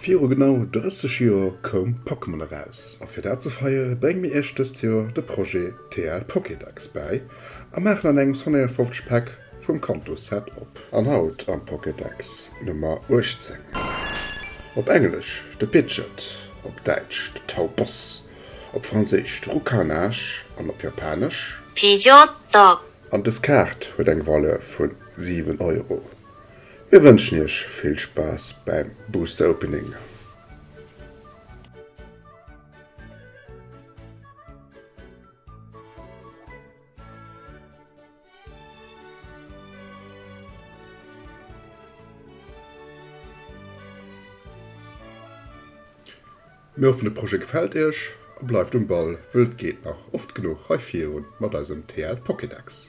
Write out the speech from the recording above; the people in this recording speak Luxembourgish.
Viru genau 30 Joer koum Pokémon eraus a fir dat ze feiere brénge mir iech dëst Joer de Projet TL Pokédex bäi a maachen an engems 151 Päck vum Kanto Set op. An haut am Pokédex Nummer 18. Op Englesch de Pidgeot, op Däitsch de Tauboss, op Franséisch de Roucarnage an op Japanesch. Pidgeotto. An dës Kaart huet eng Valeur vun 7 Euro. Mir wënschen iech vill Spaass bäim Booster Opening! Mir hoffen de Projet gefält iech a bleift um Ball, wëll et geet nach oft genuch hei virun mat eisem TL Pokédex.